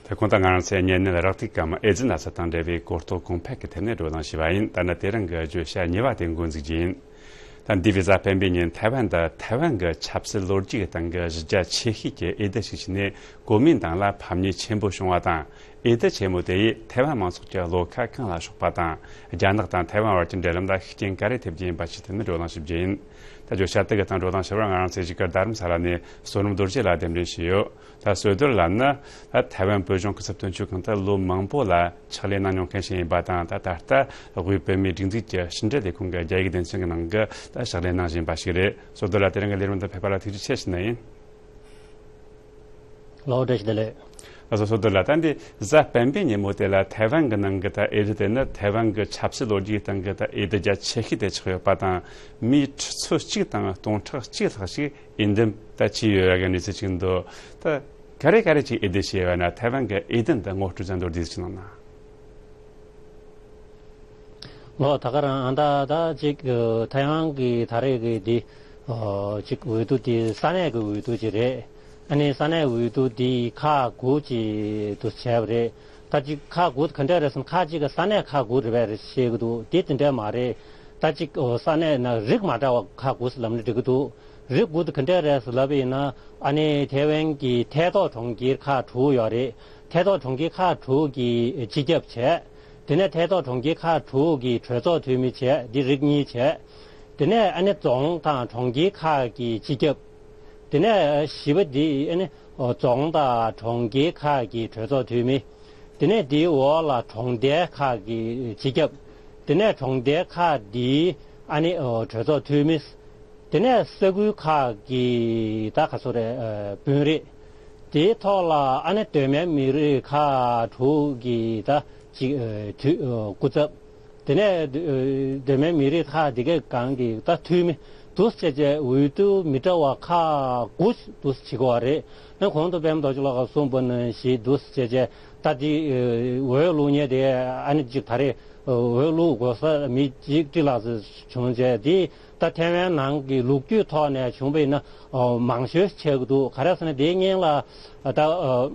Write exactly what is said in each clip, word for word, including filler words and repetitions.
ད་གོང་དུ་ང་རང་ཚོས་གཉན་ནད་རེག་དུག་གམ་ཨེ་ཛི་ན་ཚ་དང་འབྲེལ་བའི་གོ་རྟོགས་གོང་འཕེལ་གྱི་ཐད་ནས་བགྲོ་གླེང་ཞུས་པ་ཡིན། ད་ནི་དེ་རིང་གི་བརྗོད་བྱ་གཉིས་པ་དེ་འགོ་འཛུགས་རྒྱུ་ཡིན། ད་འདས་པའི་གཟའ་སྤེན་པའི་ཉིན་ཐའེ་ཝན་དུ་ཐའེ་ཝན་གྱི་ཆབ་སྲིད་ལོ་རྒྱུས་ཀྱི་སྟེང་གི་གཞི་རྒྱ་ཆེ་ཤོས་ཀྱི་འོས་བསྡུ་ཞིག་བྱས་ནས། གོ་མིན་ཏང་ལ་ཕམ་ཉེས་ཆེན་པོ་བྱུང་བ་དང་། འོས་བསྡུ་ཆེན་མོ་དེ་ཡིས་ཐའེ་ཝན་མང་ཚོགས་ཀྱི་བློ་ཁ་གང་ལ་ཕྱོགས་པ་དང་། རྒྱ་ནག་དང་ཐའེ་ཝན་བར་གྱི་འབྲེལ་ལམ་ལ་ཤུགས་རྐྱེན་ག་རེ་ཐེབས་རྒྱུ་ཡིན་པ་ཞིག་ཐད་ནས་བགྲོ་གླེང་ཞུ་རྒྱུ་ཡིན། ད་བརྗོད་བྱ་དེ་གི་སྟེང་བགྲོ་གླེང་ཞུ་བར་ང་རང་ཚོའི་གཞིས་ཀ་རྡ་རམ་ས་ལ་ནས་བསོད་ནམས་རྡོ་རྗེ་ལགས་གདན་འདྲེན་ཞུས་ཡོད། ད་བསོད་རྡོར་ལགས་ནི་ད་ཐའེ་ཝན་བོད་གཞུང་སྐུ་ཚབ་དོན་གཅོད་ཁང་དུ་ལོ་མང་པོ་ལ་ཕྱག་ལས་གནང་མྱོང་མཁན་ཞིག་ཡིན་པ་དང་། ད་ད་ལྟ་དབུས་བོད་མིའི་སྒྲིག་འཛུགས་ཀྱི་ཕྱི་འབྲེལ་ལས་ཁུངས་ཀྱི་རྒྱ་ཡིག་སྡེ་ཚན་གྱི་ནང་གི་ད་ཕྱག་ལས་གནང་བཞིན་པ་ཞིག་རེད། བསོད་རྡོར་ལགས་དེ་རིང་གི་ལས་རིམ་དུ་ཕེབས་པ་ལ་ཐུགས་རྗེ་ཆེ་ཞུ་ནི་ཡིན། ལོ་བཀྲ་ཤིས་བདེ་ལེགས། ལགས་སོ། བསོད་རྡོར་ལགས། ད་འདི་གཟའ་སྤེན་པའི་ཉིན་མོ་དེ་ལ་ཐའེ་ཝན་གྱི་ནང་གི་ད་འོས་བསྡུ་དེ་ནི་ཐའེ་ཝན་གྱི་ཆབ་སྲིད་ལོ་རྒྱུས་སྟེང་གི་ད་འོས་བསྡུ་རྒྱ་ཆེ་ཤོས་དེ་ཆགས་ཡོད་པ་དང་། མིའི་ཁྲི་ཚོ་གཅིག་དང་སྟོང་ཕྲག་གཅིག་ལྷག་ཞིག་འོས་འདེམས་ད་བྱས་ཡོད་པའི་གནས་ཚུལ་ཅིག་འདུག་ད་ག་རེ་ག་རེ་ཅིག་འོས་བསྡུ་བྱས་ཡོད་ན། ཐའེ་ཝན་གྱི་འོས་བསྡུ་འདི་ངོ་སྤྲོད་ཙམ་མདོར་བསྡུས་ཅིག་གནང་ན། ལོ་ད་ག་རང་ཨ་ད་ད་ཅིག་ཨ་ཐའེ་ཝན་གྱི་ད་རེས་ཀྱི་འདི་ཨ་ཅིག་འོས་བསྡུ་འདི་ས་གནས་ཀྱི་འོས་བསྡུ་ཅིག་རེད། ཨ་ནི་ས་གནས་འོས་བསྡུ་འདི་ཁག་དགུ་ཅིག་ཏུ་བྱས་པ་རེད། ད་ཅིག་ཁག་དགུ་ག་འདྲ་རེད་ཟེར་ན། ཁག་གཅིག་གི་ས་གནས་ཁག་དགུ་རེད་པས་རེད་བཤད་ཀྱི་འདུག་དེ་དེ་འདྲ་མ་རེད། ད་ཅིག་ཨོ་ས་གནས་ནང་རིགས་མ་འདྲ་བ་ཁག་དགུ་ཟེར་ལབ་ན་འགྲིག་གི་འདུག་རིགས་དགུ་དེ་ག་འདྲ་རེད་ཟེར་ལབ་པ་ཡིན་ན། ཨ་ནི་ཐའེ་ཝན་གྱི་ཐད་གཏོགས་གྲོང་ཁྱེར་ཁག་དྲུག་ཡོད་རེད། ཐད་གཏོགས་གྲོང་ཁྱེར་ཁག་དྲུག་གི་སྤྱི་ཁྱབ་བྱས། དེ་ནས་ཐད་གཏོགས་གྲོང་ཁྱེར་ཁག་དྲུག་གི་གྲོས་ཚོགས་འཐུས་མི་བྱས། འདི་རིགས་གཉིས་བྱས། དེ་ནས་ཨ་ནི་རྫོང་དང་གྲོང་ཁྱེར་ཁག་གི་སྤྱི་ཁྱབ། དེ་ནས་བཞི་པ་འདི་ཨ་ནི་རྫོང་དང་གྲོང་ཁྱེར་ཁག་གི་གྲོས་ཚོགས་འཐུས་མི། དེ་ནས་འདིའི་འོག་ལ་གྲོང་རྡལ་ཁག་གི་སྤྱི་ཁྱབ། དེ་ནས་གྲོང་རྡལ་ཁག་འདིའི་ཨ་ནི་གྲོས་ཚོགས་འཐུས་མི། དེ་ནས་ས་ཁུལ་ཁག་གི་ད་ག་ཚོད་རེད། ཨ་དཔོན་རིགས། དེའི་ཐོག་ལ་ཨ་ནི་སྡོད་མལ་མི་རིགས་ཁག་དྲུག་གི་ད་ཅིག་ཨ་དུས་ཨ་སྐུ་ཚབ། དེ་ནས་ཨ་སྡོད་མལ་མི་རིགས་ཁག་དེ་གའི་སྒང་གི་ད་འཐུས་མི་འདུག་སེ་བྱས་བྱས་འོས་བསྡུ་མི་འདྲ་བ་ཁག་དགུ་འདུག་སེ་བྱེད་དགོས་པ་རེད། ཨ་ནི་གོང་དུ་པདྨ་རྡོ་རྗེ་ལགས་ཀྱིས་གསུངས་པ་ནང་བཞིན་འདུག་སེ་བྱས་བྱས་ད་དེ་ཨ་འོས་བླུག་མཁན་དེ་ཨ་ནི་ཅིག་ད་རེས་ཨ་འོས་བླུག་དགོས་ས་མི་གཅིག་ཁྲི་ལྷག་ཙམ་བྱུང་བྱས་དེ། ད་ཐའེ་ཝན་ནང་གི་ལོ་རྒྱུས་ཐོག་ནས་བྱུང་བ་ཡིན་ན་ཨོ་མང་ཤོས་ཆགས་ཀྱི་འདུག་ག་རེ་ཟེར་ན་དེའི་སྔོན་ལ་ད་ཨོ་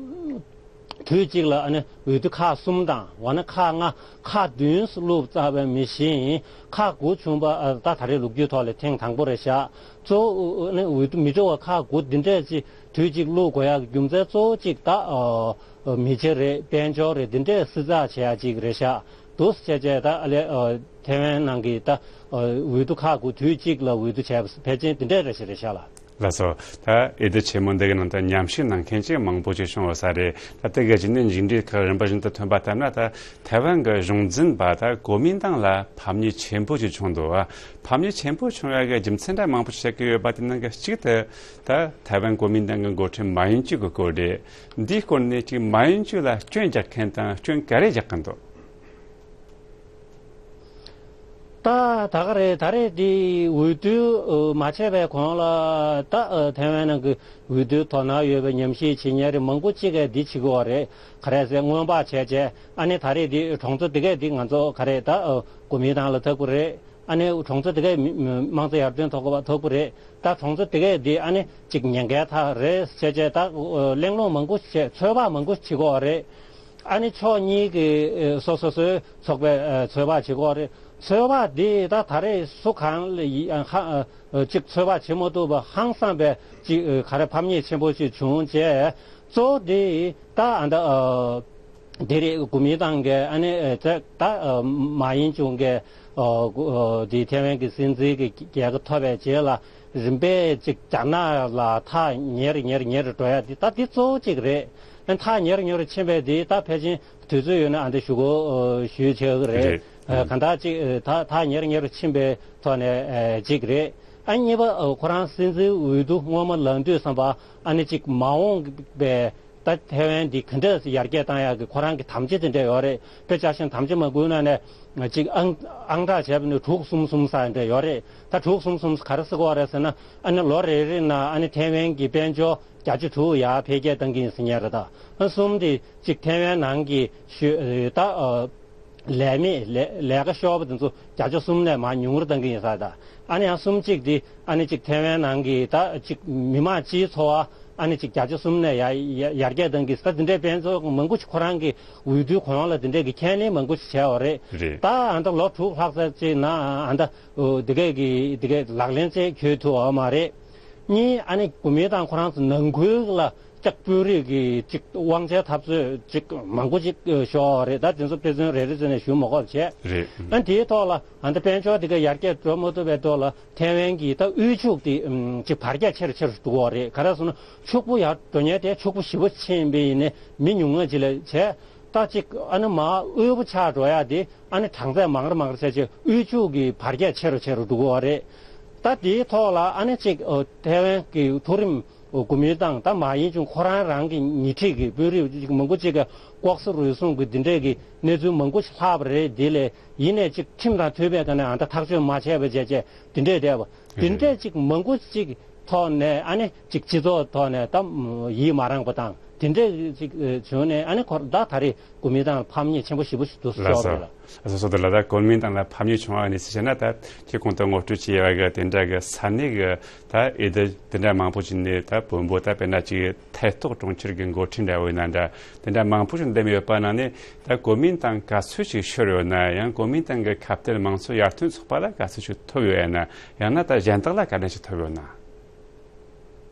དུས་གཅིག་ལ་ཨ་ནི་འོས་བསྡུ་ཁག་གསུམ་དང་འོ་ན་ཁག་ལྔ་ཁག་བདུན་བླུགས་ཚར་བ་མི་ཤེས། ཁག་དགུ་བྱུང་བ་ཨ་ད་ད་རེས་ལོ་རྒྱུས་ཐོག་ལ་ཐེངས་དང་པོ་རེད་ཤག་གཙོ་བོ་ཨ་ནི་འོས་བསྡུ་མི་འདྲ་བ་ཁག་དགུ་འདི་འདྲས་ཅིག་དུས་གཅིག་བླུགས་དགོས་ཡག་གི་རྒྱུ་མཚན་གཙོ་བོ་གཅིག་ད་ཨོ་མི་ཆེ་རེད། དཔལ་འབྱོར་རེད། འདི་འདྲས་བསྲི་ཚགས་བྱེད་ཡག་ཅིག་རེད་ཤག་འདུག་སེ་བྱས་བྱས་ད་ཨ་ལས་ཨ་ཐའེ་ཝན་ནང་གི་ད་ཨ་འོས་བསྡུ་ཁག་དགུ་དུས་གཅིག་ལ་འོས་བསྡུ་བྱས་པ་ཕལ་ཆེར་འདི་འདྲས་རེད་ཤག་རེད་ཤག་ལགས། ལགས་སོ། ད་འོས་བསྡུ་ཆེན་མོ་འདི་གི་ནང་དུ་མཉམ་ཞུགས་གནང་མཁན་ཅིག་མང་པོ་ཅིག་བྱུང་ཡོད་ས་རེད། ད་དེ་གི་རྗེས་ནས་མཇུག་འབྲས་ཁག་རིམ་པ་བཞིན་དུ་ཐོན་པ་ལྟར་ན། ད་ཐའེ་ཝན་གྱི་གཞུང་འཛིན་པ་ད་གོ་མིན་ཏང་ལ་ཕམ་ཉེས་ཆེན་པོ་ཅིག་བྱུང་འདུག་ཕམ་ཉེས་ཆེན་པོ་བྱུང་ཡག་གི་རྒྱུ་མཚན་འདྲ་མང་པོ་ཞིག་བཤད་ཀྱི་ཡོད་པ་དེ་ནང་གི་གཅིག་དེ་ད་ཐའེ་ཝན་གོ་མིན་ཏང་གི་འགོ་ཁྲིད་མཱ་ཡིན་ཅུ་གི་སྐོར་རེད། འདིའི་སྐོར་ནས་ཅིག་མཱ་ཡིན་ཅུ་ལ་སྐྱོན་རྒྱག་མཁན་དང་སྐྱོན་ག་རེ་རྒྱག་གི་འདུག་ད་ད་ག་རེད། ད་རེས་འདི་འོས་བསྡུ་མ་བྱས་པའི་གོང་ལ་ད་ཐའེ་ཝན་ནང་གི་འོས་བསྡུའི་དོ་སྣང་ཡོད་པའི་ཉམས་ཞིབ་བྱེད་མཁན་རེད། མང་པོ་གཅིག་གིས་འདི་བྱེད་ཀྱི་ཡོད་རེད། ག་རེ་ཟེར་སྔོན་དཔག་བྱས་བྱས་ཨ་ནི་ད་རེས་འདི་གྲོང་ཚོ་འདི་གས་འདི་ང་ཚོ་ག་རེད་ད་གོ་མིན་ཏང་ལ་ཐུག་གི་རེད། ཨ་ནི་གྲོང་ཚོ་འདི་གས་མི་མི་དམངས་གཙོ་ཡར་ཐོན་ཐོག་ཐུག་གི་རེད། ད་གྲོང་ཚོ་འདི་གས་འདི་ཨ་ནི་ཅིག་ཉེན་ཁའི་མཐའ་རེད་བྱས་བྱས་ད་གླེང་སློང་མང་པོ་བྱས་ཚོད་དཔག་མང་པོ་བྱེད་ཀྱི་ཡོད་རེད། ཨ་ནི་ཕྱོགས་གཉིས་ཀྱི་ཨེ་སོ་སོ་སོའི་ཚོགས་པས་ཨེ་ཚོད་དཔག་བྱེད་ཀྱི་ཡོད་རེད། ཚོད་དཔག་འདི་ད་ད་རེས་སུ་གང་ལ་ཡི་ཨ་ཧ་ཨ་ཅིག་ཚོད་དཔག་བྱེད་མ་ཐུབ་པ་ཧང་སངས་པའི་ཅིག་ཨེ་ག་རེ་ཕམ་ཉེས་ཆེན་པོ་ཞིག་བྱུང་རྗེས་གཙོ་བོ་འདི་ད་ཨ་ད་ཨ་དེ་རེད། གོ་མིན་ཏང་གི་ཨ་ནི་ཨེ་ད་ད་ཨ་མཱ་ཡིན་ཅུ་གི་ཨ་གོ་ཨ་འདི་ཐའེ་ཝན་གྱི་སྲིད་འཛིན་གྱི་རྒྱལ་ཁ་ཐོབ་པའི་རྗེས་ལ་རིམ་པས་ཅིག་རྒྱ་ནག་ལ་ཐག་ཉེ་རུ་ཉེ་རུ་ཉེ་རུ་འགྲོ་ཡ་འདི་ད་འདི་གཙོ་བོ་གཅིག་རེད། ཨ་ཐག་ཉེ་རུ་ཉེ་རུ་ཕྱིན་པའི་འདི་ད་ཕལ་ཆེར་དུས་ཚོད་ཡོད་ན་ཨ་འདི་ཞུ་གོ་ཞུས་ཆོག་གི་རེད། རེད། ཨ་གང་ལྟར་ཅིག་ཨ་ཐག་ཐག་ཉེ་རུ་ཉེ་རུ་ཕྱིན་པའི་ཐོག་ནས་ཨ་གཅིག་རེད། ཨ་གཉིས་པ་ཨ་ཁོ་རང་སྲིད་འཛིན་འོས་བསྡུ་སྔོན་མ་ལངས་དུས་ཙམ་པ་ཨ་ནི་ཅིག་མ་འོངས་པའི་ད་ཐའེ་ཝན་འདི་ག་འདྲས་ཡར་རྒྱས་བཏང་ཡག་གི་ཁོ་རང་གི་དམ་བཅའ་དེ་འདྲ་ཡོད་རེད། དཔེ་ཆ་བཞིན་དམ་བཅའ་མ་འགུལ་ན་ནས་ཅིག་ཨང་ཨང་གྲངས་བྱས་པ་ནི་དྲུག་གསུམ་གསུམ་ཟེར་འདྲ་ཡོད་རེད། ད་དྲུག་གསུམ་གསུམ་ག་རེ་ཟེར་གི་ཡོད་རེད་ཟེར་ན་ཨ་ནི་ལོ་རེ་རེ་ནང་ཨ་ནི་ཐའེ་ཝན་གྱི་དཔལ་འབྱོར་བརྒྱ་ཆ་དྲུག་ཡར་འཕེལ་རྒྱས་བཏང་གི་ཡིན་ཟེར་མཁན་རེད། ད་ཨ་གསུམ་དེ་ཅིག་ཐའེ་ཝན་ནང་གི་ཤོ་ད་ཨ་ལས་མེད་ལས་ལས་ཀ་ཤོར་བ་དེ་ཚོ་བརྒྱ་ཆ་གསུམ་ནས་མར་ཉུང་རུ་བཏང་གི་ཡིན་ཟེར། ད་ཨ་ནི་ཡང་གསུམ་གཅིག་དེ་ཨ་ནི་ཅིག་ཐའེ་ཝན་ནང་གི་ད་ཅིག་མི་དམངས་སྤྱིའི་འཚོ་བ་ ཨ་ནི་ཅིག་བརྒྱ་ཆ་གསུམ་ནས་ཡར་ཡར་ཡར་རྒྱས་བཏང་གི་ད་དེ་འདྲའི་དཔལ་འབྱོར་མང་པོ་ཞིག་ཁོ་རང་གི་འོས་བསྡུའི་གོང་ལ་དེ་འདྲའི་གི་ཁས་ལེན་མང་པོ་ཞིག་བྱས་པ་རེད། རེད། ད་ཨ་ད་ལོ་དྲུག་ལྷག་ཙམ་ཅིག་ནང་ཨ་ད་འོ་དེ་གས་གི་དེ་གས་ལག་ལེན་བྱེད་འཁྱོལ་ཐུབ་པ་མ་རེད། གཉིས་ཨ་ནི་གོ་མིན་ཏང་ཁོ་རང་ཚོ་ནང་ཁུལ་ལ་ཅིག་དཔོན་རིགས་ཀྱི་ཅིག་དབང་ཆའི་འཐབ་རྩོད་ཅིག་མང་པོ་ཅིག་ཤོར་བ་རེད། ད་དེ་ཚོ་དཔེ་མཚོན་རེ་རེ་བྱས་ནས་ཞུ་མ་དགོས་པ་བྱས། རེད། ཨ་དེའི་ཐོག་ལ་ཨ་ད་དཔལ་འབྱོར་དེ་ག་ཡར་རྒྱས་འགྲོ་མ་ཐུབ་པའི་ཐོག་ལ་ཐའེ་ཝན་གྱི་ད་དབུལ་ཕྱུག་དེ་ཅིག་བར་རྒྱ་ཆེ་རུ་ཆེ་རུ་འགྲོ་གི་ཡོད་རེད། ག་རེ་ཟེར་ན་ཕྱུག་པོ་ཡར་འགྲོ་མཁན་དེ་ཕྱུག་པོ་ཞེ་པོ་ཕྱིན་པ་ཡིན་ནའི་མི་ཉུང་ངུ་ཅིག་ལ་བྱས། ད་ཅིག་ཨ་ནི་མར་དབུལ་པོ་ཆགས་འགྲོ་ཡ་དེ་ཨ་ནི་གྲངས་ཚད་མང་རུ་མང་རུ་བྱས་བྱས་དབུལ་ཕྱུག་གི་བར་རྒྱ་ཆེ་རུ་ཆེ་རུ་འགྲོ་གི་ཡོད་རེད། ད་དེའི་ཐོག་ལ་ཨ་ནི་ཅིག་ཨོ་ཐའེ་ཝན་གྱི་མཐོ་རིམ་ཨོ་གོ་མིན་ ཏང་ད་མ་ཡིན་ཀྱང་ཁོ་རང་རང་གི་ཉེ་འཁྲིས་ཀྱི་དཔོན་རིགས་ཅིག་མང་པོ་ཅིག་གི་ལྐོག་ཟ་རུལ་སུངས་ཀྱི་འདི་འདྲས་ཀྱི་གནས་ཚུལ་མང་པོ་ཞིག་ལྷག་པ་རེད། དེ་ལས་ཡིན་ནའི་ཅིག་ཁྲིམས་དང་མཐུན་པའི་སྒང་ནས་ཨ་ད་ཐག་གཅོད་མ་བྱས་པ་བྱས་བྱས་འདི་འདྲས་བསྡད་པ་འདི་འདྲས་ཅིག་མང་པོ་ཅིག་ཐོག་ནས་ཨ་ནི་ཅིག་སྤྱི་ཚོགས་ཐོག་ནས་ད་ཡིད་མ་རངས་པ་དང་དེ་འདྲས་ཅིག་བྱུང་ནས་ཨ་ནི་ཁོ་ད་ད་རེས་གོ་མིན་ཏང་ལ་ཕམ་ཉེས་ཆེན་པོ་ཞེ་པོ་ཞིག་འདུག་ལགས་སོ། ཤོར་རེད་ལ། ལགས་སོ། སོ་ད་ལ་ད་གོ་མིན་ཏང་ལ་ཕམ་ཉེས་བྱུང་བ་ནས་ཟེར་བྱས་ན་ད་ཁྱེད་གོང་དུ་ངོ་སྤྲོད་བྱས་ཡོད་པ་གི་དེ་འདྲ་གི་ས་གནས་གི་ད་ཨེ་ད་དེ་འདྲ་མང་པོ་ཞིག་ནས་ད་བོན་པོ་ད་དཔེར་ན་ཅིག་ཐད་གཏོགས་གྲོང་ཁྱེར་གྱི་འགོ་ཁྲིད་འདྲ་བོ་ཡིན་ན་འདྲ་དེ་འདྲ་མང་པོ་ཞིག་འདེམས་ཡོད་པ་ནང་ནས་ད་གོ་མིན་ཏང་ག་ཚོད་ཞིག་ཤོར་ཡོད་ན། ཡང་གོ་མིན་ཏང་གི་ཁ་གཏད་མང་གཙོ་ཡར་ཐོན་ཚོགས་པ་ལ་ག་ཚོད་ཞིག་ཐོབ་ཡོད་ན། ཡང་ན་ད་གཞན་དག་ལ་ག་འདྲ་ཞིག་ཐོབ་ཡོད་ན།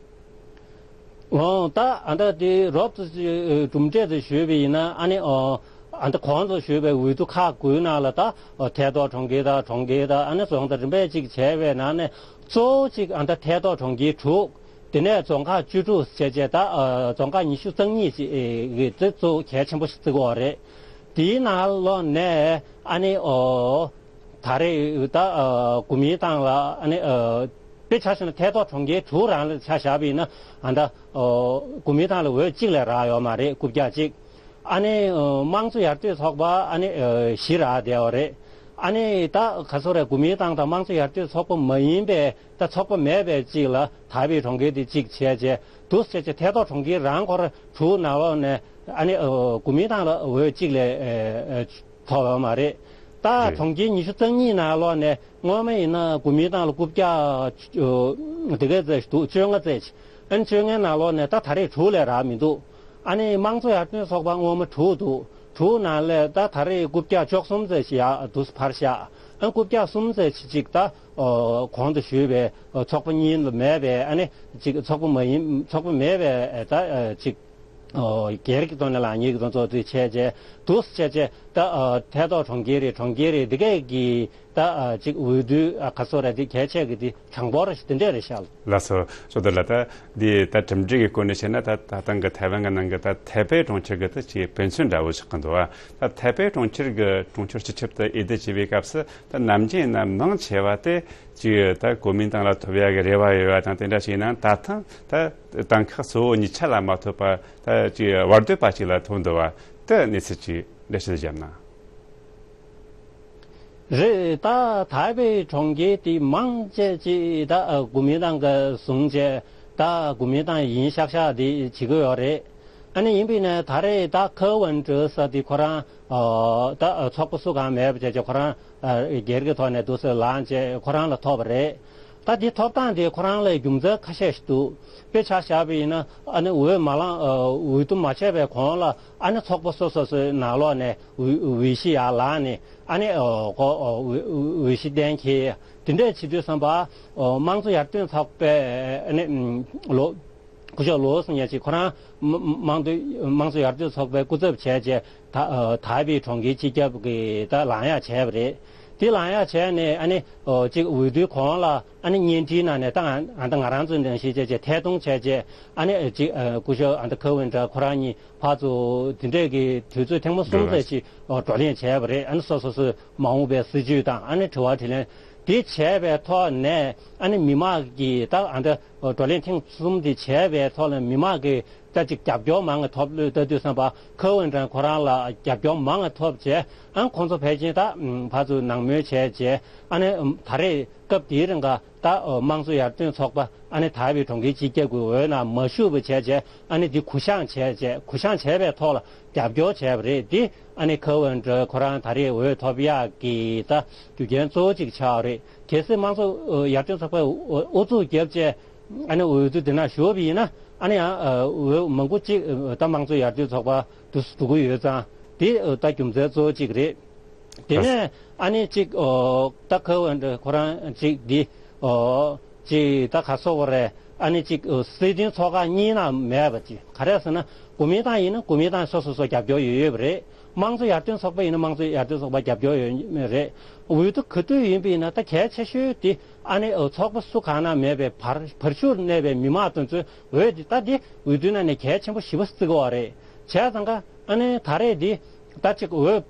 འོ་ད་ཨ་ད་དེ་རོབ་ཙམ་གྲུབ་འབྲས་དེ་ཞུས་པ་ཡིན་ན་ཨ་ནི་ཨ་ད་གོང་དུ་ཞུས་པའི་འོས་བསྡུ་ཁག་དགུའི་ནང་ལ་ད་ཐད་གཏོགས་གྲོང་ཁྱེར་དང་གྲོང་ཁྱེར་དང་ཨ་ནི་རྫོང་དང་རིམ་པས་ཅིག་བྱས་པའི་ནང་ནས་གཙོ་བོ་ཅིག་ཨ་ད་ཐད་གཏོགས་གྲོང་ཁྱེར་དྲུག་དེ་ནས་རྫོང་ཁག་བཅུ་དྲུག་བྱས་རྗེས་ད་ཨ་རྫོང་ཁག་ཉི་ཤུ་རྩ་གཉིས་ཅིག་གི་དེ་གཙོ་བོ་གལ་ཆེན་པོ་ཞིག་བརྩི་གི་ཡོད་རེད། དེའི་ནང་ལོགས་ནས་ཨ་ནི་ཨོ་ད་རེས་ད་ཨ་གོ་མིན་ཏང་ལ་ཨ་ནི་ཨ་དཔེ་ཆ་བཞག་ན་ཐད་གཏོགས་གྲོང་ཁྱེར་དྲུག་རང་ལ་ཆ་བཞག་པ་ཡིན་ན་ཨ་ད་ཨོ་གོ་མིན་ཏང་ལ་འོས་གཅིག་ལས་རག་ཡོད་མ་རེད། རྐུབ་བཀྱག་གཅིག་ཨ་ནི་ཨོ་དམངས་གཙོ་ཡར་ཐོན་ཚོགས་པ་ཨ་ནི་ཨ་བཞི་རག་བསྡད་ཡོད་རེད། ཨ་ནི་ད་ག་ཚོད་རེད། གོ་མིན་ཏང་དང་དམངས་གཙོ་ཡར་ཐོན་ཚོགས་པ་མ་ཡིན་པའི་ད་ཚོགས་པ་མེད་པའི་གཅིག་ལ་ཐའེ་པེ་གྲོང་ཁྱེར་དེ་གཅིག་བྱས་རྗེས་འདུག་སེ་བྱས་རྗེས་ཐད་གཏོགས་གྲོང་ཁྱེར་རང་སྐོར་དྲུག་ནང་ལོགས་ནས་ཨ་ནི་ཨ་གོ་མིན་ཏང་ལ་འོས་གཅིག་ལས་ཨ་ཨ་ཐོབ་ཡོད་མ་རེད། ད་རེད། གྲོང་ཁྱེར་ཉི་ཤུ་རྩ་གཉིས་ནང་ལོགས་ནས་སྔོན་མ་ཡིན་ན་གོ་མིན་ཏང་ལ་རྐུབ་བཀྱག་ཨ་དེ་ག་ཙམ་ཞིག་འདུག་བཅོ་ལྔ་ཙམ་ཞིག་ཨ་ནི་བཅོ་ལྔའི་ནང་ལོགས་ནས་ད་ད་རེས་དྲུག་ལས་རག་མི་འདུག་ཨ་ནི་དམངས་གཙོ་ཡར་ཐོན་ཚོགས་པ་སྔོན་མ་དྲུག་འདུག་དྲུག་ནང་ལས་ད་ད་རེས་རྐུབ་བཀྱག་བཅུ་གསུམ་ཙམ་ཞིག་ཡར་འདུག་སེ་ཕར་བཞག་ཨ་རྐུབ་བཀྱག་གསུམ་ཙམ་ཞིག་ཅིག་ད་ཨོ་གོང་དུ་ཞུས་པའི་ཨོ་ཚོགས་པ་གཉིས་ལ་མེད་པའི་ཨ་ནི་ཅིག་ཚོགས་པ་མ་ཡིན་ཚོགས་པ་མེད་པའི་ཨེ་ད་ཨེ་ཅིག་ཨོ་སྒེར་གྱི་ཐོག་ནས་ལངས་ཉེས་ཀྱི་དོན་ཚོགས་དུས་བྱས་རྗེས་འདུག་སེ་བྱས་རྗེས་ད་ཨོ་ཐད་གཏོགས་གྲོང་ཁྱེར་རེད། གྲོང་ཁྱེར་རེད། འདི་གས་ཀྱི་ད་ཨ་ཅིག་འོས་བསྡུ་ཨ་ག་ཚོད་རེད། འདི་གལ་ཆེ་གི་འདི་གྲངས་འབོར་རེད། འདི་འདྲས་རེད་ཤག་ལགས་སོ། ཤོ་ད་ལ་ད་འདི་ད་གྲུབ་འབྲས་ཀྱི་སྐོར་ནས་བཤད་ན་ད་ད་ཐེངས་གི་ཐའེ་ཝན་གྱི་ནང་གི་ད་ཐའེ་པེ་གྲོང་ཁྱེར་གྱི་ད་ཅིག་དཔེ་མཚོན་འདྲ་བོ་ཞིག་གི་འདུག་ཨ། ད་ཐའེ་པེ་གྲོང་ཁྱེར་གྱི་གྲོང་ཁྱེར་སྤྱི་ཁྱབ་ད་འོས་བསྡུ་བྱས་པའི་སྐབས་སུ་ད་ནམ་རྒྱུན་ཡིན་ན་མང་ཆེ་བ་དེ་ཅིག་ད་གོ་མིན་ཏང་ལ་ཐོབ་ཡག་གི་རེ་བ་ཡོད་པ་དང་དེ་འདྲ་ཞིག་ཡིན་ན་ད་ཐེངས་ད་དང་ཁག་གཙོ་བོ་གཉིས་ཆ་ལ་མ་ཐོབ་པ་ད་ཅིག་བར་དོ་པ་ཅིག་ལ་ཐོབ་འདུག་བ། ད་གནས་ཚུལ་ཅིག་འགྲེལ་བཤད་བརྒྱབ་ན། རེད། ད་ཐའེ་པེ་གྲོང་ཁྱེར་དེ་མང་ཆེ་ཅིག་ད་གོ་མིན་ཏང་གི་བཟུང་བྱས་ད་གོ་མིན་ཏང་ཡིན་ཤག་ཤག་དེ་བྱེད་ཀྱི་ཡོད་རེད། ཨ་ནི་ཡིན་པས་ན་ད་རེས་ད་ཁེ་ཝན་ཀྲི་ཟེར་དེ་ཁོ་རང་ད་ཚོགས་པ་སུ་གང་མེད་པ་བྱས་བྱས་ཁོ་རང་སྒེར་གྱི་ཐོག་ནས་འདུག་སེ་ལངས་བྱས་ཁོ་རང་ལ་ཐོབ་པ་རེད། ད་འདི་ཐོབ་སྟངས་དེ་ཁོ་རང་ལ་རྒྱུ་མཚན་ཁ་ཤས་ཤིག་འདུག་དཔེ་ཆ་བཞག་པ་ཡིན་ན་ཨ་ནི་འོས་མ་ལངས་འོས་བསྡུ་མ་བྱས་པའི་གོང་ལ་ཨ་ནི་ཚོགས་པ་སོ་སོ་སོའི་ནང་ལོགས་ནས་འོས་འོས་གཞི་ཡར་ལངས་ནས་ཨ་ནི་ཨོ་ཁོ་ཨོ་འོས་འོས་གཞི་གཏན་འཁེལ་དེ་འདྲས་བྱེད་དུས་ཙམ་པ་ཨོ་དམངས་གཙོ་ཡར་ཐོན་ཚོགས་པའི་ཨ་ནི་ལོ་སྐུ་ཞབས་ལོ་སི་ཉེ་ཆི་ཁོ་རང་དམངས་གཙོ་དམངས་གཙོ་ཡར་ཐོན་ཚོགས་པའི་སྐུ་ཚབ་བྱས་རྗེས་ད་ཐའེ་པེ་གྲོང་ཁྱེར་སྤྱི་ཁྱབ་ཀྱི་ད་ལངས་ཡག་བྱས་པ་རེད། དེ་ལངས་ཡག་བྱས་ནས་ཨ་ནི་ཅིག་འོས་བསྡུའི་གོང་ལ་ཨ་ནི་བརྙན་འཕྲིན་ནང་ནས་ད་ང་ད་ང་རང་ཚོའི་ནང་བཞིན་བྱས་རྗེས་ཐད་གཏོང་བྱས་རྗེས་ཨ་ནི་ཅིག་སྐུ་ཞབས་ཨ་ད་ཁེ་ཝན་ཀྲི་ཁོ་རང་གཉིས་ཕར་ཚུར་དེ་འདྲས་ཀྱི་དུས་ཚོད་ཐེངས་མ་གསུམ་ཙམ་ཞིག་བགྲོ་གླེང་བྱས་པ་རེད། ཨ་ནི་སོ་སོ་སོའི་མ་འོངས་པའི་སྲིད་ཇུས་དང་ཨ་ནི་དྲི་བ་དྲིས་ལན་དེ་བྱས་པའི་ཐོག་ནས་ཨ་ནི་མི་མང་གིས་ད་ཨ་ད་བགྲོ་གླེང་ཐེངས་གསུམ་དེ་བྱས་པའི་ཐོག་ལ་མི་མང་གིས་ད་ཅིག་རྒྱབ་སྐྱོར་མང་ང་ཐོབ་ལོས་ལྟ་དུས་ཙམ་པ་ཁེ་ཝན་ཀྲི་ཁོ་རང་ལ་རྒྱབ་སྐྱོར་མང་ང་ཐོབ་བྱས་ཨ་ཁོང་ཚོ་ཕལ་ཆེར་ད་ཕར་ཚུར་ནང་མོལ་བྱས་རྗེས་ཨ་ནི་ད་རེས་སྐབས་དེའི་རིང་ག་ད་དམངས་གཙོ་ཡར་ཐོན་ཚོགས་པ་ཨ་ནི་ཐའེ་པེ་གྲོང་ཁྱེར་སྤྱི་ཁྱབ་ཀྱི་འོས་ནང་མ་ཞུགས་པ་བྱས་རྗེས་ཨ་ནི་འདི་གུ་བཤངས་བྱས་རྗེས་གུ་བཤངས་བྱས་པའི་ཐོག་ལ་རྒྱབ་སྐྱོར་བྱས་པ་རེད། འདི་ཨ་ནི་ཁེ་ཝན་ཀྲི་ཁོ་རང་ད་རེས་འོས་ཐོབ་ཡག་གི་ད་རྒྱུ་རྐྱེན་གཙོ་བོ་གཅིག་ཆགས་པ་རེད། གལ་སྲིད་དམངས་གཙོ་ཡར་ཐོན་ཚོགས་པས་ཨུ་ཚུགས་བརྒྱབ་བྱས་ཨ་ནི་འོས་བསྡུ་འདི་ནང་ཞུགས་པ་ཡིན་ན་ ཨ་ནི་ཡང་འོས་མང་པོ་གཅིག་ད་དམངས་གཙོ་ཡར་ཐོན་ཚོགས་པ་དུ་འགྲོ་གི་ཡོད་ཙང་དེ་ད་རྒྱུ་མཚན་གཙོ་བོ་གཅིག་རེད། དེ་ནས་ཨ་ནི་གཅིག་ད་ཁ་བ་འདྲ་ཁོ་རང་གཅིག་འདི་གཅིག་ད་ག་སོ་བ་རེད། ཨ་ནི་གཅིག་སྲིད་དོན་ཚོགས་ཁག་གཉིས་ནང་མེད་པ་གཅིག་ག་རེ་ཟེར་ན་གོ་མིན་ཏང་ཡིན་ན་གོ་མིན་ཏང་སོ་སོ་སོ་རྒྱབ་སྐྱོར་ཡོད་ཡོད་པ་རེད། དམངས་གཙོ་ཡར་ཐོན་ཚོགས་པ་ཡིན་ན་དམངས་གཙོ་ཡར་ཐོན་ཚོགས་པ་རྒྱབ་སྐྱོར་ཡོད་མེད་རེད། འོས་བསྡུ་ག་དུས་ཡིན་པ་ཡིན་ན་ད་གལ་ཆེ་ཤོས་དེ་ཨ་ནི་ཚོགས་པ་སུ་གང་ན་མེད་པའི་བར་བར་ཤུགས་གནས་པའི་མི་མང་དེ་ཚོའི་འོས་དེ་ད་དེ་འོས་བསྡུའི་ནང་ནས་གལ་ཆེན་པོ་ཞེ་པོ་བརྩི་གི་ཡོད་རེད། བྱས་ཙང་ཀ་ཨ་ནི་ད་རེས་དེ་ད་ཅིག་འོས་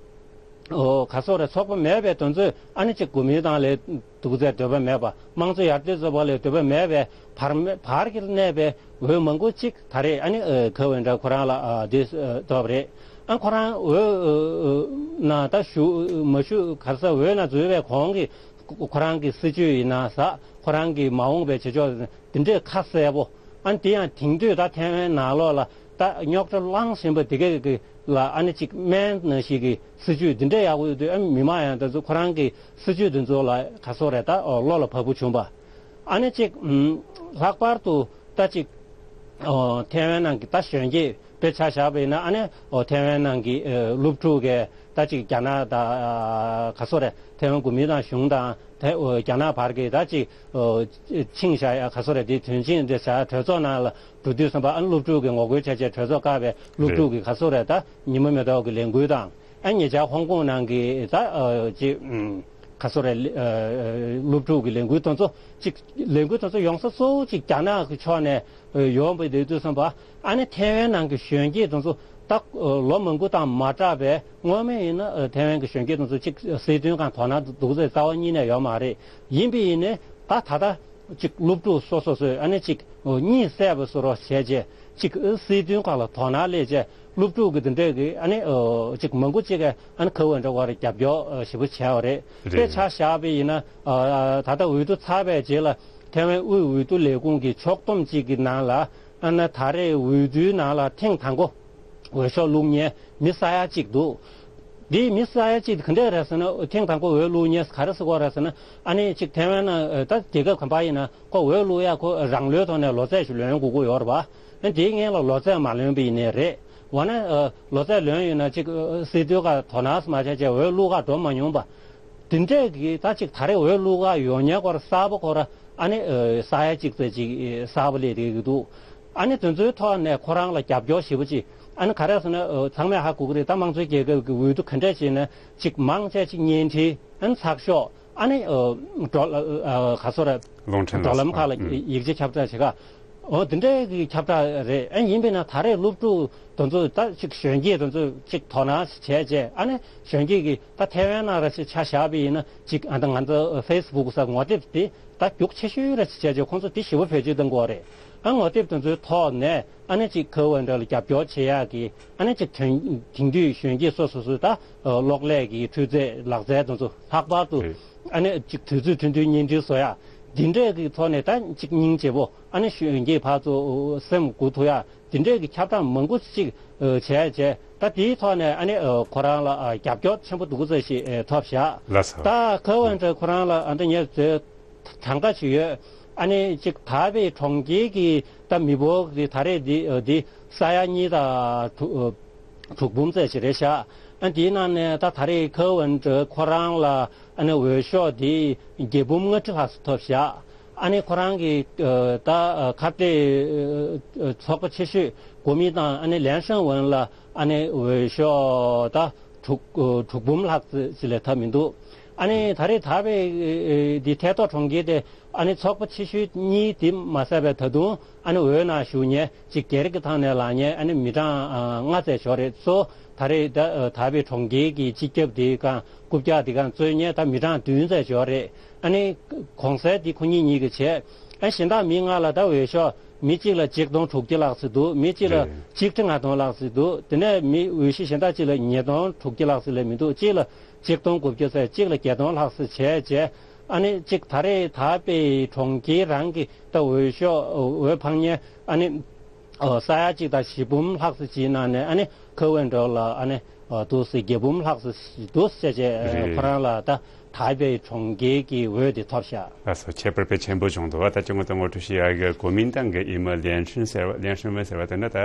ཨོ་ག་སོ་རེད། ཚོགས་པ་མེད་པའི་དོན་ཚོད་ཨ་ནི་ཅིག་གོ་མིན་ཏང་ལས་འདུག་ཚེ་འདོད་པ་མེད་པ། དམངས་གཙོ་ཡར་ཐོན་ཚོགས་པ་ལས་འདོད་པ་མེད་པའི་བར་མེ་བར་གྱི་གནས་པའི་འོས་མང་པོ་ཅིག་ད་རེས་ཨ་ནི་ཁ་བ་འདྲ་ཁོ་རང་ལ་དེ་ཐོབ་རེད། ཨ་ཁོ་རང་འོས་ན་ད་ཞུ་མ་ཞུ་ག་ས་འོས་ན་འཛུལ་བའི་གོང་གི་ཁོ་རང་གི་སྲིད་ཇུས་ཡིན་ན་ཟ་ཁོ་རང་གི་མ་འོངས་པའི་བྱེད་ཕྱོགས་འདི་འདྲས་ཁ་གསལ་པོ། ཨ་ནི་དེ་ཡང་དེང་དུས་ད་ཐའེ་ཝན་ནང་ལོགས་ལ་ད་རྙོག་དྲ་ལངས་བཞིན་པ་དེ་ག་གི་ལ་ཨ་ནི་ཅིག་སྨན་ནང་བཞིན་གྱི་སྲིད་ཇུས་འདི་འདྲས་ཡག་པོ་ཡོད་དུས་ཨ་མི་མང་ཡང་དེ་ཚོ་ཁོ་རང་གི་སྲིད་ཇུས་འདི་ཚོ་ལ་ག་སོ་རེད་ད་བློ་ལ་བབས་པོ་བྱུང་པ། ཨ་ནི་ཅིག་ལྷག་པར་དུ་ད་ཅིག་ཐའེ་ཝན་ནང་གི་ད་གཞོན་སྐྱེས་དཔེ་ཆ་བཞག་པ་ཡིན་ན་ཨ་ནི་ཐའེ་ཝན་ནང་གི་སློབ་ཕྲུག་གི་ད་ཅིག་རྒྱ་ནག་ད་ག་སོ་རེད། ཐའེ་ཝན་གོ་མིན་ཏང་གཞུང་དང་ཐའེ་རྒྱ་ནག་བར་གྱི་ད་ཅིག་ཆིངས་བཞག་ཡ་ག་སོ་རེད། དེ་དོན་ཆེན་འདི་བྱ་གྲོས་ཚོགས་ནང་ལ་འགྲོ་དུས་ཙམ་པ་ཨ་ནི་སློབ་ཕྲུག་གི་ངོ་རྒོལ་བྱས་བྱས་གྲོས་ཚོགས་བཀག་པའི་སློབ་ཕྲུག་གི་ག་སོ་རེད། ད་ཉི་མ་མེ་ཏོག་གི་ལས་འགུལ་དང་ཨ་ཉེ་ཆར་ཧོང་ཀོང་ནང་གི་ད་ཅིག་ག་སོ་རེད། སློབ་ཕྲུག་གི་ལས་འགུལ་དེ་ཚོ་ཅིག་ལས་འགུལ་དེ་ཚོ་ཡོང་ས་གཙོ་བོ་ཅིག་རྒྱ་ནག་གི་ཕྱོགས་ནས་ཡོང་པའི་དུས་ཙམ་པ་ཨ་ནི་ཐའེ་ཝན་ནང་གི་གཞོན་སྐྱེས་དེ་ཚོ་ད་ལོ་མང་པོ་དང་མ་སྦྲགས་པའི་སྔོན་མ་ཡིན་ན་ཐའེ་ཝན་གྱི་གཞོན་སྐྱེས་དེ་ཚོ་གཅིག་སྲིད་དོན་སྒང་དོ་སྣང་འདུག་ཚེ་རྩ་བ་ཉིད་ནས་ཡོད་མ་རེད། ཡིན་པ་ཡིན་ནའི་ད་ད་ལྟ་གཅིག་སློབ་ཕྲུག་སོ་སོ་སོས་ཨ་ནི་གཅིག་གཉིད་སད་པ་བཟོ་རོགས་བྱས་རྗེས་གཅིག་སྲིད་དོན་སྒང་ལ་དོ་སྣང་སླེབས་རྗེས་སློབ་ཕྲུག་གི་དེ་འདྲས་ཀྱི་ཨ་ནི་གཅིག་མང་པོ་གཅིག་གིས་ཨ་ནི་ཁ་བ་འདྲ་བར་རྒྱབ་སྐྱོར་ཞེ་པོ་བྱས་པ་རེད། དཔེ་ཆ་བཞག་པ་ཡིན་ན་ད་ལྟ་འོས་བསྡུ་ཚར་བའི་རྗེས་ལ་ཐའེ་ཝན་དབུས་འོས་བསྡུ་ལས་ཁུངས་ཀྱི་ཕྱོགས་བསྡོམས་གཅིག་གི་ནང་ལ་ཨ་ནི་ད་རེས་འོས་བསྡུའི་ནང་ལ་ཐེངས་དང་པོ་འོས་ཤོག་བླུགས་མཁན་མི་ས་ཡ་གཅིག་འདུག་འདིའི་མི་ས་ཡ་གཅིག་དེ་ག་འདྲས་རེད་ཟེར་ན་ཐེངས་དང་པོ་འོས་བླུགས་མཁན་ག་རེ་ཟེར་གོ་རེད་ཟེར་ན་ཨ་ནི་གཅིག་ཐའེ་ཝན་ནང་ད་རྒྱལ་ཁབ་གམ་པ་ཡིན་ན་ཁོ་འོས་བླུགས་ཡ་ཁོ་རང་ལོའི་ཐོག་ནས་ལོ་ཚད་ཞིག་ལོན་དགོས་ཀྱི་ཡོད་རེད་པ། ཨ་ནི་དེའི་སྔོན་ལ་ལོ་ཚད་མ་ལོན་པ་ཡིན་ནའི་རེད། འོ་ན་ལོ་ཚད་ལོན་ཡོད་ན་གཅིག་སྲིད་དོན་ཁག་དོ་སྣང་མ་བྱས་བྱས་འོས་བླུགས་ག་འགྲོ་མ་མྱོང་པ། དེ་འདྲས་ཀྱི་ད་ཅིག་ད་རེས་འོས་བླུགས་ག་ཡོང་མཁན་སྐོར་གསར་པ་སྐོར་ཨ་ནི་ས་ཡ་གཅིག་ཙམ་ཅིག་གསར་པ་སླེབས་བསྡད་ཀྱི་འདུག་ཨ་ནི་དེ་ཚོའི་ཐོག་ནས་ཁོ་རང་ལ་རྒྱབ་སྐྱོར་ཞེ་པོ་ཅིག་ཨ་ནི་ག་རེ་ཟེར་ན་ཚང་མས་ཧ་གོ་གི་རེད། ད་དམངས་གཙོའི་རྒྱལ་ཁབ་ཀྱི་འོས་བསྡུ་ག་འདྲས་བྱས་ན་ཅིག་མང་ཆེ་ཅིག་བརྙན་འཕྲིན་ཨ་ནི་ཚགས་ཤོག་ཨ་ནི་འགྲོ་ག་སོ་ར་རླུང་འཕྲིན་ལ་འགྲོ་ལམ་སོགས་ཁག་ལ་ཡིག་ཆ་ཁྱབ་བསྒྲགས་བྱེད་ག་འོ་དེ་འདྲའི་གི་ཁྱབ་བསྒྲགས་རེད། ཨ་ཡིན་པས་ན་ད་རེས་སློབ་ཕྲུག་དེ་ཚོ་ད་ཅིག་གཞོན་སྐྱེས་དེ་ཚོ་ཅིག་དོ་སྣང་བྱས་རྗེས་ཨ་ནི་གཞོན་སྐྱེས་ཀྱི་ད་ཐའེ་ཝན་ནང་ར་ཅིག་ཆ་བཞག་པ་ཡིན་ན་ཅིག་ཨ་ད་ང་ཚོ་ཧྥེ་སི་བུག་ས་ངོ་དེབ་དེ་ད་རྒྱུགས་ཆེ་ཤོས་ར་ཅིག་བྱས་རྗེས་ཁོང་ཚོ་དེ་ཞེ་པོ་བེད་སྤྱོད་གཏོང་གི་ཡོད་རེད། ཨ་ངོ་དེབ་དེ་ཚོའི་ཐོག་ནས་ཨ་ནི་ཅིག་ཁ་བ་འདྲ་ལ་རྒྱབ་སྐྱོར་བྱེད་ཡག་གི་ཨ་ནི་ཅིག་དེང་དེང་དུས་གཞོན་སྐྱེས་སོ་སོ་སོའི་ད་གློག་ཀླད་ཀྱི་འཕྲུལ་རྫས་ལག་རྩལ་དེ་ཚོ་ལྷག་པར་དུ་ཨ་ནི་ཅིག་དུས་ཚོད་ཐུང་ཐུང་བརྙན་འཕྲིན་བཟོ་ཡག་འདི་འདྲས་ཀྱི་ཐོག་ནས་ད་ཅིག་སྙིང་རྗེ་པོ། ཨ་ནི་གཞོན་སྐྱེས་ཕར་ཚུར་སེམས་འགུག་ཐུབ་ཡ་འདི་འདྲས་ཀྱི་ཁྱབ་བསྒྲགས་མང་པོ་ཅིག་བྱས་བྱས་ད་དེའི་ཐོག་ནས་ཨ་ནི་ཁོ་རང་ལ་རྒྱབ་སྐྱོར་ཆེན་པོ་འདུག་ཙམ་ཞིག་ཐོབ་བཞག་ལགས་སོ། ད་ཁ་བ་འདྲ་ཁོ་རང་ལ་ཨ་ནི་ངས་དེ་གྲངས་ཀ་ཅིག་ཡོད། ཨ་ནི་ཅིག་དར་སྦས་གྲོང་ཁྱེར་གྱི་ད་མི་འབོར་གྱི་ད་རེས་འདི་འདི་ས་ཡ་གཉིས་དང་དྲུག་དྲུག་འབུམ་ཙམ་ཞིག་རེད་བཞག་ཨ་འདིའི་ནང་ནས་ད་ད་རེས་ཁ་བ་འདྲ་ཁོ་རང་ལ་ཨ་ནི་འོས་ཤོག་འདི་བརྒྱད་འབུམ་ལྔ་ཁྲི་ལྷག་ཙམ་ཐོབ་བཞག་ཨ་ནི་ཁོ་རང་གི་ད་ཁ་བྲལ་ཚོགས་པ་ཆེ་ཤོས་གོ་མིན་ཏང་ཨ་ནི་ལན་ཧྲན་ཝུན་ལ་ཨ་ནི་འོས་ཤོག་ད་དྲུག་དྲུག་འབུམ་ལྷག་ཙམ་ལས་ཐོབ་མི་འདུག་ཨ་ནི་ད་རེས་དར་སྦས་འདི་ཐད་གཏོགས་གྲོང་ཁྱེར་དེ་ཨ་ནི་ཚོགས་པ་ཆེ་ཤོས་གཉིས་དེ་མ་ཟད་པའི་ད་དུང་ཨ་ནི་འོས་ནང་ཞུགས་མཁན་གཅིག་སྒེར་གྱི་ཐོག་ནས་ལངས་མཁན་ཨ་ནི་མི་གྲངས་ལྔ་ཙམ་ཞིག་རེད། གཙོ་བོ་ད་རེས་ད་དར་སྦས་གྲོང་ཁྱེར་གྱི་སྤྱི་ཁྱབ་དེ་གང་རྐུབ་བཀྱག་དེ་གང་རྩོད་མཁན་ད་མི་གྲངས་བདུན་ཙམ་ཞིག་རེད། ཨ་ནི་གོང་གསལ་དེ་ཁོ་གཉིས་གཉིས་ཀྱིས་བྱས། ཨ་གཞན་དག་མི་ལྔ་ལ་ད་འོས་ཤོག་མི་གཅིག་ལ་ཆིག་སྟོང་དྲུག་བརྒྱ་ལྷག་ཙམ་འདུག་མི་གཅིག་ལ་ཆིག་ཁྲི་ལྔ་སྟོང་ལྷག་ཙམ་འདུག་དེ་ནས་མི་འོས་གཞི་གཞན་དག་གཅིག་ལ་ཉིས་སྟོང་དྲུག་བརྒྱ་ལྷག་ཙམ་ལས་མི་འདུག་གཅིག་ལ་ཆིག་སྟོང་དགུ་བརྒྱ་ཙམ་གཅིག་ལ་བརྒྱད་སྟོང་ལྷག་ཙམ་བྱས་བྱས། ཨ་ནི་གཅིག་ད་རེས་དར་སྦས་གྲོང་ཁྱེར་རང་གི་ད་འོས་ཤོག་འོས་འཕང་མཁན་ཨ་ནི་ ཨོ། ས་ཡ་གཅིག་དང་བཞི་འབུམ་ལྷག་ཙམ་ཅིག་ནང་ནས་ཨ་ནི་ཁོ་བོད་འགྲོ་ལ་ཨ་ནི་ཨོ་འདུག་སེ་བརྒྱད་འབུམ་ལྷག་ཙམ་འདུག་སེ་བྱས་རེད། ཁོ་རང་ལ་ད་ཐའེ་པེ་གྲོང་ཁྱེར་གྱི་འོས་དེ་ཐོབ་ཤག་ལགས་སོ། ཁྱད་པར་དཔེ་ཆེན་པོ་བྱུང་འདུག་བ། ད་ཅི་ངོ་ད་ངོ་སྤྲོད་ཞུ་ཡ་གི་གོ་མིན་ཏང་གི་ཨི་མེལ་ལན་ཧྲིན་ཟེར་བ། ལན་ཧྲིན་མེ་ཟེར་བ་དེ་ནི་ད་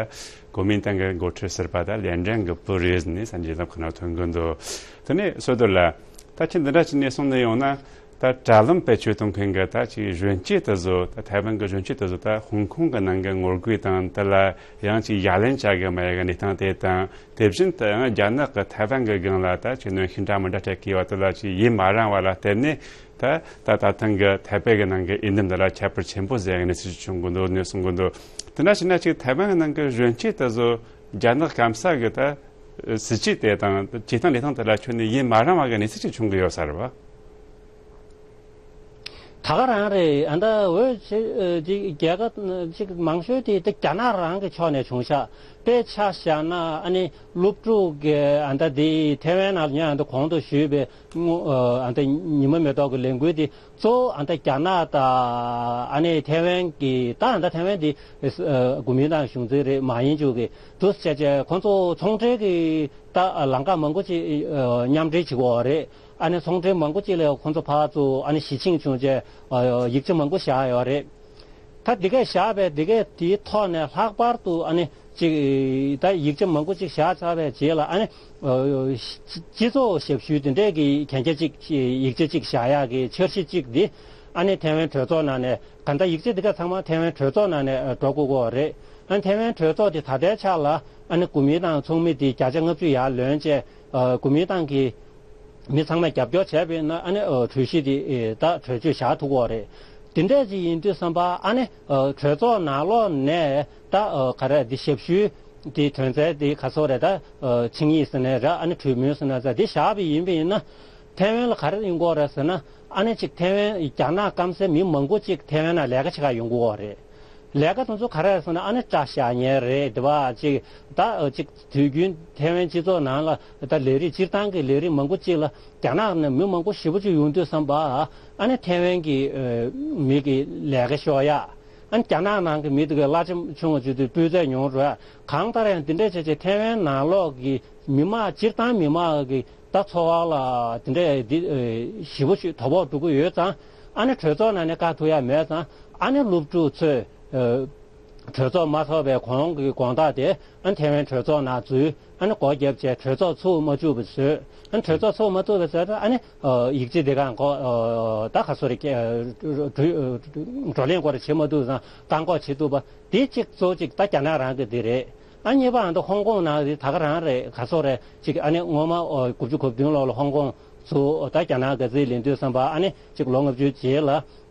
གོ་མིན་ཏང་གི་འགོ་ཁྲིད་ཟུར་པ་དང་ལན་ཀྲན་གྱི་བུ་རེད་ཟེར་ནས་གསར་འགྱུར་ལམ་ཁ་ནང་ཐོན་གྱི་འདུག་དེ་ནས་བསོད་རྡོར་ལགས། ད་ཁྱེད་འདི་འདྲ་བྱས་ནས་གསུངས་ནས་ཡོང་ན། ད་དྲ་ལམ་བེད་སྤྱོད་གཏོང་མཁན་གྱི་ད་ཅིག་གཞོན་སྐྱེས་དེ་ཚོ། ད་ཐའེ་ཝན་གྱི་གཞོན་སྐྱེས་དེ་ཚོ་ད་ཧོང་ཀོང་གི་ནང་གི་ངོ་རྒོལ་དང་། དེ་ལ་ཡང་ཅིག་ཡ་ལན་བྱ་གི་མ་ཡ་གི་གནས་སྟངས་དེ་དང་། དེ་བཞིན་དུ་ཡང་རྒྱ་ནག་གི་ཐའེ་ཝན་གྱི་སྒང་ལ་ད་ཅིག་གནོན་ཤུགས་འདྲ་མི་འདྲ་སྤྲད་ཀྱི་ཡོད་པ་དེ་ལ་ཅིག་ཡིད་མ་རངས་པ་ལ་བརྟེན་ནས། ད་ད་ད་ཐེངས་གི་ཐའེ་པེ་གི་ནང་གི་འོས་འདེམས་འདི་ལ་ཁྱད་པར་ཆེན་པོ་ཟིག་གནས་ཚུལ་བྱུང་གི་འདུག་ནས་གསུང་གི་འདུག་དེ་འདྲ་བྱས་ན་ཅིག་ཐའེ་ཝན་གི་ནང་གི་གཞོན་སྐྱེས་དེ་ཚོ་རྒྱ་ནག་སྐམ་ས་གི་ད་སྲིད་ཇུས་དེ་དང་བྱེད་སྟངས་ལས་སྟངས་དེ་ལ་ཁྱོན་ནས་ཡིད་མ་རངས་པ་གི་གནས་ཚུལ་ཅིག་བྱུང་གི་ཡོད་ས་རེད་བ། ད་ག་རང་རེད། ཨ་ད་འོས་ཅིག་ཅིག་རྒྱལ་ཁབ་ཅིག་མང་ཤོས་དེ་ད་རྒྱ་ནག་རང་གི་ཕྱོགས་ནས་བྱུང་ཤག་དཔེ་ཆ་བཞག་ན་ཨ་ནི་སློབ་ཕྲུག་གི་ཨ་ད་དེ་ཐའེ་ཝན་ནང་ལ་ཉ་ཨ་ད་གོང་དུ་ཞུས་པའི་ཨ་ད་ཉི་མ་མེ་ཏོག་གི་ལས་འགུལ་དེ། གཙོ་བོ་ཨ་ད་རྒྱ་ནག་དང་ཨ་ནི་ཐའེ་ཝན་གྱི། ད་ཨ་ད་ཐའེ་ཝན་དེ་ཨ་གོ་མིན་ཏང་གཞུང་འཛིན་རེད། མ་ཡིན་ཅུ་གི་འདུག་སེ་བྱས་བྱས་ཁོང་ཚོ་ཚོང་འབྲེལ་གྱི་ད་ལམ་ཁ་མང་པོ་ཅིག་ཨ་མཉམ་འབྲེལ་བྱེད་ཀྱི་ཡོད་རེད། ཨ་ནི་ཚོང་འབྲེལ་མང་པོ་ཅིག་ལ་ཁོང་ཚོ་ཕར་ཚུར་ཨ་ནི་ཞི་ཆིངས་བྱུང་བྱས་ཨ་ཡིག་ཆ་མང་པོ་བཞག་ཡོད་རེད། ད་འདི་གས་བཞག་པའི་འདི་གས་དེའི་ཐོག་ནས་ལྷག་པར་དུ་ཨ་ནི་ཅིག་ད་ཡིག་ཆ་མང་པོ་ཅིག་བཞག་ཚར་བའི་རྗེས་ལ་ཨ་ནི་ཨ་སྤྱི་ཚོགས་ཞབས་ཞུའི་དེ་འདྲས་ཀྱི་གན་རྒྱ་ཅིག་ཡིག་ཆ་ཅིག་བཞག་ཡག་གི་འཆར་གཞི་ཅིག་འདི་ཨ་ནི་ཐའེ་ཝན་གྲོས་ཚོགས་ནང་ནས། གང་ལྟར་ཡིག་ཆ་འདི་ག་ཚང་མ་ཐའེ་ཝན་གྲོས་ཚོགས་ནང་ནས་འགྲོ་དགོས་ཀྱི་ཡོད་རེད། ཨ་ནི་ཐའེ་ཝན་གྲོས་ཚོགས་དེ་ད་ལྟའི་ཆ་ལ་ཨ་ནི་གོ་མིན་ཏང་ཚོགས་མི་དེ་བརྒྱ་ཆ་ལྔ་བཅུ་ཡར་ལོན་བྱས། ཨ་གོ་མིན་ཏང་གི་མི་ཚང་མས་རྒྱབ་སྐྱོར་བྱས་པས་ན་ཨ་ནི་ཨ་གྲོས་གཞི་དེ་ཨེ་ད་གྲོས་ཆོད་བཞག་ཐུབ་ཀྱི་ཡོད་རེད། དེ་འདྲས་ཅིག་ཡིན་དུས་ཙམ་པ་ཨ་ནི་ཨ་གྲོས་ཚོགས་ནང་ལོགས་ནས་ད་ཨ་ག་རེ་འདི་ཞབས་ཞུའི་དེ་དོན་ཚན་དེ་ག་ཚོད་རེད། ད་ཨ་ཆིངས་ཡིག་ཟེར་ནའི་རེད། ཨ་ནི་གྲོས་མོལ་ཟེར་ནའི་རེད། འདི་བཞག་པ་ཡིན་པ་ཡིན་ན། ཐའེ་ཝན་ལ་ག་རེ་ཡིན་དགོས་རེད་ཟེར་ན། ཨ་ནི་ཅིག་ཐའེ་ཝན་རྒྱ་ནག་སྐམ་སའི་མི་མང་པོ་ཅིག་ཐའེ་ཝན་ནང་ལས་ཀ་བྱེད་ག་ཡོང་གི་ཡོད་རེད། ལས་ཀ་དེ་ཚོ་ག་རེ་རེད་ཟེར་ན། ཨ་ནི་སྐྲ་བཞར་མཁན་རེད། དེ་བ་ཅིག་ད་ཅིག་དུས་རྒྱུན་ཐའེ་ཝན་སྤྱི་ཚོགས་ནང་ལ་ད་ལས་རིགས་སྤྱིར་བཏང་གི་ལས་རིགས་མང་པོ་ཅིག་ལ་རྒྱ་ནག་ནས་མི་མང་པོ་ཞེ་པོ་ཅིག་ཡོང་དུས་ཙམ་པ། ཨ་ནི་ཐའེ་ཝན་གྱི་ཨ་མི་གི་ལས་ཀ་ཤོར་ཡ། ཨ་ནི་རྒྱ་ནག་ནང་གི་མི་དེ་གི་གླ་ཆ་ཆུང་བ་ཅིག་དེ་སྤུས་ཚད་ཉུང་རུ། གང་ལྟར་ཡང་འདི་འདྲས་བྱས་བྱས་ཐའེ་ཝན་ནང་ལོགས་ཀྱི་མི་མང་སྤྱིར་བཏང་མི་མང་གི་ད་འཚོ་བ་ལ་དེ་འདྲས་འདི་ཨེ་ཞེ་པོ་ཞིག་དོ་ཕོག་འགྲོ་གི་ཡོད་ཙང་། ཨ་ནི་གྲོས་ཚོགས་ནང་ནས་བཀག་ཐུབ་ཡ་མེད་ཙང་། ཨ་ནི་སློབ་ཕྲུག་ཚོས་ཨེ་གྲོས་ཚོགས་མ་ཚོགས་པའི་གོང་གི་དགོང་དག་དེ་ཨ་ནི་ཐའེ་ཝན་གྲོས་ཚོགས་ནང་འཛུལ། ཨ་ནི་སྒོ་བརྒྱབ་བྱས་གྲོས་ཚོགས་ཚུགས་མ་བཅུག་པ་བཟོས། ཨ་ནི་གྲོས་ཚོགས་ཚུགས་མ་ཐུབ་པ་བཟོས་ཙང་། ཨ་ནི་ཨེ་ཡིག་ཆ་དེ་གང་གོ་ཨེ་ད་ག་ཚོད་རེད། ཨེ་བགྲོ་གླེང་སྐོར་བྱེད་མ་ཐུབ་ཙང་བཀག་འགོག་བྱེད་ཐུབ་པ་དེ་གཅིག་གཙོ་བོ་གཅིག་ད་རྒྱ་ནག་རང་གི་དེ་རེད། ཨ་གཉིས་པ་ཨ་ད་ཧོང་ཀོང་ནང་དེ་ད་ག་རང་རེད། ག་ཚོད་རེད། ཅིག་ཨ་ནི་སྔོན་མ་ཨོ་དགུ་བཅུ་གོ་བདུན་ལོ་ལ་ཧོང་ཀོང་ཚུར་ད་རྒྱ་ནག་གི་རྩིས་ལེན་དུས་ཙམ་པ། ཨ་ནི་ཅིག་ལོ་ལྔ་བཅུའི་རྗེས་ལ་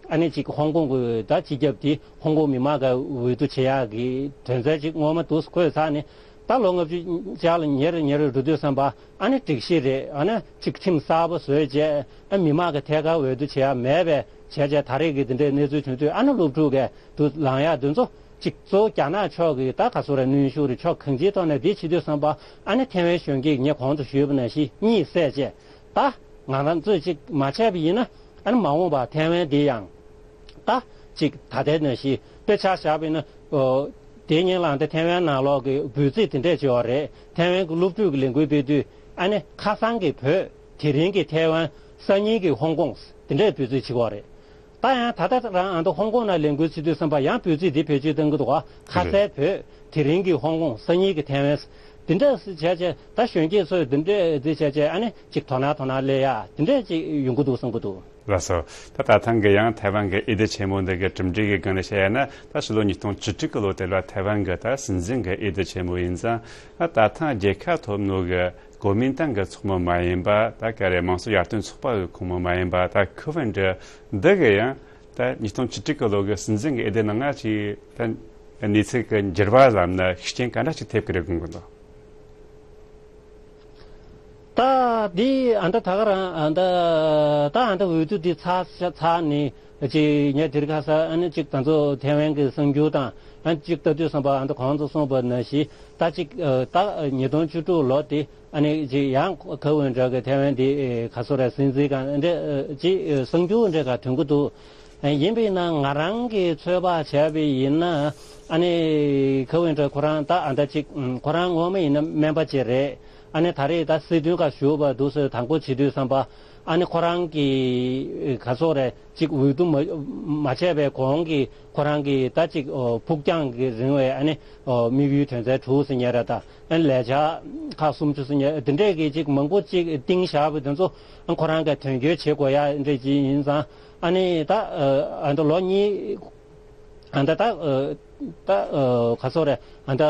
ཨ་ནི་ཅིག་ཧོང་ཀོང་གི་ད་སྤྱི་ཁྱབ་དེ་ཧོང་ཀོང་མི་མང་གི་འོས་བསྡུ་བྱེད་ཡག་གི་དོན་ཚན་ཅིག་སྔོན་མ་འདུག་སེ་བཀོད་ཚར་ནས། ད་ལོ་ལྔ་བཅུ་ཅར་ལ་ཉེ་རུ་ཉེ་རུ་འགྲོ་དུས་ཙམ་པ། ཨ་ནི་སྒྲིག་གཞི་རེད། ཨ་ནི་ཅིག་ཁྲིམས་གསར་པ་བཟོས་བྱས། ཨ་མི་མང་གི་ཐད་ཀར་འོས་བསྡུ་བྱེད་ཡག་མེད་པས་བྱས་བྱས། ད་རེས་ཀྱི་འདི་འདྲའི་གནས་ཚུལ་བྱུང་དུས། ཨ་ནི་སློབ་ཕྲུག་གི་དུ་ལངས་ཡག་འདི་ཚོ་ཅིག་གཙོ་བོ་རྒྱ་ནག་ཕྱོགས་ཀྱི་ད་ག་ཚོད་རེད། གནོན་ཤུགས་རེད། ཕྱོགས་གང་ཅིའི་ཐོག་ནས་འདི་བྱེད་དུས་ཙམ་པ། ཨ་ནི་ཐའེ་ཝན་གཞོན་སྐྱེས་ངས་གོང་དུ་ཞུས་པ་ནང་བཞིན་གཉིད་སད་བྱས། ད་ང་རང་ཚོས་ཅིག་མ་བྱས་པ་ཡིན་ན། ཨ་ནི་མ་འོངས་པར་ཐའེ་ཝན་འདི་ཡང་ད་ཅིག་ད་ལྟའི་ནང་བཞིན། དཔེ་ཆ་བཞག་པ་ཡིན་ན། ཨོ་དེ་སྔོན་ལ་ད་ཐའེ་ཝན་ནང་ལོགས་ཀྱི་འབོད་ཚིག་དེ་འདྲས་བྱས་པ་རེད། ཐའེ་ཝན་གྱི་སློབ་ཕྲུག་གི་ལས་འགུལ་སྤེལ་དུས། ཨ་ནི་ཁ་སང་གི་བོད། དེ་རིང་གི་ཐའེ་ཝན། སང་ཉིན་གྱི་ཧོང་ཀོང་། དེ་འདྲས་འབོད་ཚིག་བྱེད་ཀྱི་ཡོད་རེད། ད་ཡང་ད་ལྟ་རང་ཨ་ད་ཧོང་ཀོང་ནང་ལས་འགུལ་བྱེད་དུས་ཙམ་པ་ཡང་འབོད་ཚིག་འདི་བེད་སྤྱོད་གཏོང་གི་འདུག་ག་ཁ་སའི་བོད། དེ་རིང་གི་ཧོང་ཀོང་། སང་ཉིན་གྱི་ཐའེ་ཝན། དེ་འདྲས་བྱས་བྱས། ད་གཞོན་སྐྱེས་ཚོས་དེ་འདྲས་འདི་བྱས་བྱས། ཨ་ནི་ཅིག་དོ་སྣང་དོ་སྣང་སླེབས་ཡ་དེ་འདྲས་ཅིག་ཡོང་གི་འདུག་བསམ་གྱི་འདུག་ལགས་སོ། ད་ད་ཐེངས་ཀྱི་ཡང་ཐའེ་ཝན་གྱི་འོས་བསྡུ་ཆེན་མོ་འདི་གི་གྲུབ་འབྲས་ཀྱི་སྒང་ནས་བཤད་ཡ་ན། ད་ཕྱི་ལོ་ཉིས་སྟོང་བཅུ་དྲུག་གི་ལོ་དེ་ལ་ཐའེ་ཝན་གྱི་ད་སྲིད་འཛིན་གྱི་འོས་བསྡུ་ཆེན་མོ་ཡིན་ཙང་། ད་ད་ཐེངས་རྒྱལ་ཁ་ཐོབ་ནོ་གི་གོ་མིན་ཏང་གི་ཚོགས་མི་མ་ཡིན་པ། ད་ག་རེ་དམངས་གཙོ་ཡར་ཐོན་ཚོགས་པ་གི་ཁོངས་མི་མ་ཡིན་པ། ད་ཁུ་ཝན་ཀྲི་འདི་གི་ཡང་ད་ཉིས་སྟོང་བཅུ་དྲུག་གི་ལོ་གི་སྲིད་འཛིན་གྱི་འོས་བསྡུ་ནང་ང་ཅིག་ད་གནས་ཚུལ་གྱི་འགྱུར་བ་ལབ་ན་ཤུགས་རྐྱེན་ག་འདྲ་ཅིག་ཐེབས་ཀྱི་རེད་དགོངས་ཀྱི་འདུག་ད་འདི་ཨ་ད་ད་ག་རང་ཨ་ད་ད་ཨ་ད་འོས་བསྡུ་འདི་ཚར་ཚར་ནས་ཅིག་ངས་དེ་རིང་ཁ་སང་ཨ་ནི་ཅིག་ད་ཚོ་ཐའེ་ཝན་གྱི་གསར་འགྱུར་དང་ཨ་ཅིག་ལྟ་དུས་ཙམ་པ། ཨ་ད་གོང་དུ་གསུངས་པ་ནང་བཞིན་ད་ཅིག་ཨ་ད་ཉིས་སྟོང་བཅུ་དྲུག་ལོ་དེ་ཨ་ནི་ཅིག་ཡང་ཁུ་ཝན་ཀྲི་གི་ཐའེ་ཝན་འདི་ག་ཚོད་རེད། སྲིད་འཛིན་གང་འདྲ་ཅིག་གསར་འགྱུར་འདྲ་ག་ཐོན་གྱི་འདུག་ཡིན་པས་ན་ང་རང་གིས་ཚོད་དཔག་བྱས་པ་ཡིན་ན། ཨ་ནི་ཁ་བའི་འདྲ་ཁོ་རང་ད་ཨ་འདྲ་ཅིག་ཁོ་རང་ངོ་མ་ཡིན་ན་སྨན་པ་ཅིག་རེད། ཨ་ནི་ད་རེས་ད་སྲིད་དོན་ཁག་ཞུགས་པ་འདུག་ཟེར་དང་པོ་བྱེད་དུས་བསམ་པ་ཨ་ནི་ཁོ་རང་གི་ག་ཚོད་རེད་ཅིག་འོས་བསྡུ་མ་མ་བྱས་པའི་གོང་གི་ཁོ་རང་གི་ད་ཅིག་ཕུགས་རྒྱང་གི་རིང་བའི་ཨ་ནི་དམིགས་ཡུལ་དོན་ཚན་དྲུག་ཟེར་ཉེ་ར་ད་ཨ་ནི་ལས་འཆར་ཁག་སུམ་ཅུ་ཟེར་ཉེ་འདི་འདྲས་ཀྱི་ཅིག་མང་པོ་ཅིག་བཏིང་བཞག་པ་དེ་ཚོ་ཁོ་རང་གི་དོན་འཁྱོལ་བྱེད་དགོས་ཡ་འདྲས་ཅིག་ཡིན་ཙང་ཨ་ནི་ད་ཨ་ད་ལོ་གཉིས། ཨ་ད་ད་ཨ་ད་ཨ་ག་ཚོད་རེད། ཨ་ད་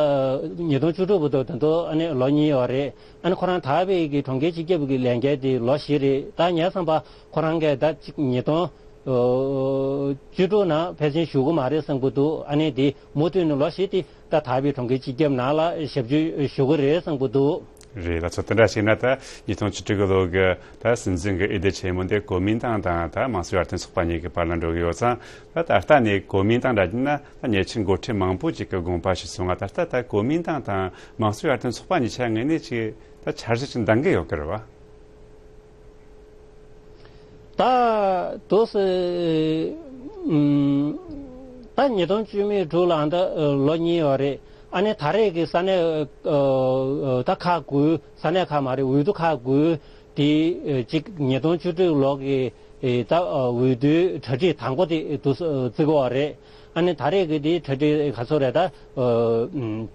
ཉིས་སྟོང་བཅུ་དྲུག་བར་དུ་ད་དུང་ཨ་ནི་ལོ་གཉིས་ཡོད་རེད། ཨ་ནི་ཁོ་རང་དར་སྤེལ་གྱི་གྲོང་ཁྱེར་སྤྱི་ཁྱབ་ཀྱི་ལས་འགན་དེ་ལོ་བཞི་རེད། ད་ངས་བསམ་པ་ཁོ་རང་གིས་ད་ཅིག་ཉིས་སྟོང་བཅུ་དྲུག་ནང་ཕལ་ཆེར་བཞུགས་ཀྱི་མ་རེད་བསམ་གྱི་འདུག་ཨ་ནི་དེ་མུ་མཐུད་ནས་ལོ་བཞི་དེ་ད་དར་སྤེལ་གྲོང་ཁྱེར་སྤྱི་ཁྱབ་ནང་ལ་ཞབས་ཞུ་ཞུ་གི་རེད་བསམ་གྱི་འདུག་རེད། ལགས་སོ། དེ་འདྲ་བྱས་ན་ད་ཉིས་སྟོང་བཅུ་དྲུག་གི་ལོ་གི་ད་སྲིད་འཛིན་གྱི་འོས་བསྡུ་ཆེན་མོ་འདི་གོ་མིན་ཏང་དང་ད་དམངས་གཙོའི་ཡར་ཐོན་ཚོགས་པ་གཉིས་ཀྱི་བར་ལ་འགྲོ་གི་ཡོད་ཙང་། ད་ད་ལྟ་ནས་གོ་མིན་ཏང་འདྲ་བྱས་ན་ད་ཉེ་ཆར་འགོ་ཁྲིད་མང་པོ་ཅིག་གིས་དགོངས་པ་ཞུས་སོང་ང་། ད་ལྟ་ད་གོ་མིན་ཏང་དང་དམངས་གཙོའི་ཡར་ཐོན་ཚོགས་པ་གཉིས་ཆ་ངོས་ནས་ཅིག་ད་འཆར་གཞི་ཅིག་འདང་གི་ཡོད་ཀྱི་རེད་བ། ད་དུ་སེ་ཨུམ། ད་ཉིས་སྟོང་བཅུ་མེད་དྲུག་ལ་ཨ་ད་ལོ་གཉིས་ཡོད་རེད། ཨ་ནི་ད་རེས་ཀྱི་ས་གནས་ཨ་ཨ་ད་ཁག་དགུ་ས་གནས་ཁག་མ་རེད། འོས་བསྡུ་ཁག་དགུ་དེ་ཨ་ཅིག་ཉིས་སྟོང་བཅུ་དྲུག་ལོ་གི་ཨ་ད་ཨ་འོས་བསྡུའི་གྲ་སྒྲིག་དང་པོ་དེ་དུ་སེ་བརྩི་གི་ཡོད་རེད། ཨ་ནི་ད་རེས་ཀྱི་དེའི་གྲ་སྒྲིག་ག་ཚོད་རེད་ད་ཨ་ཨུམ།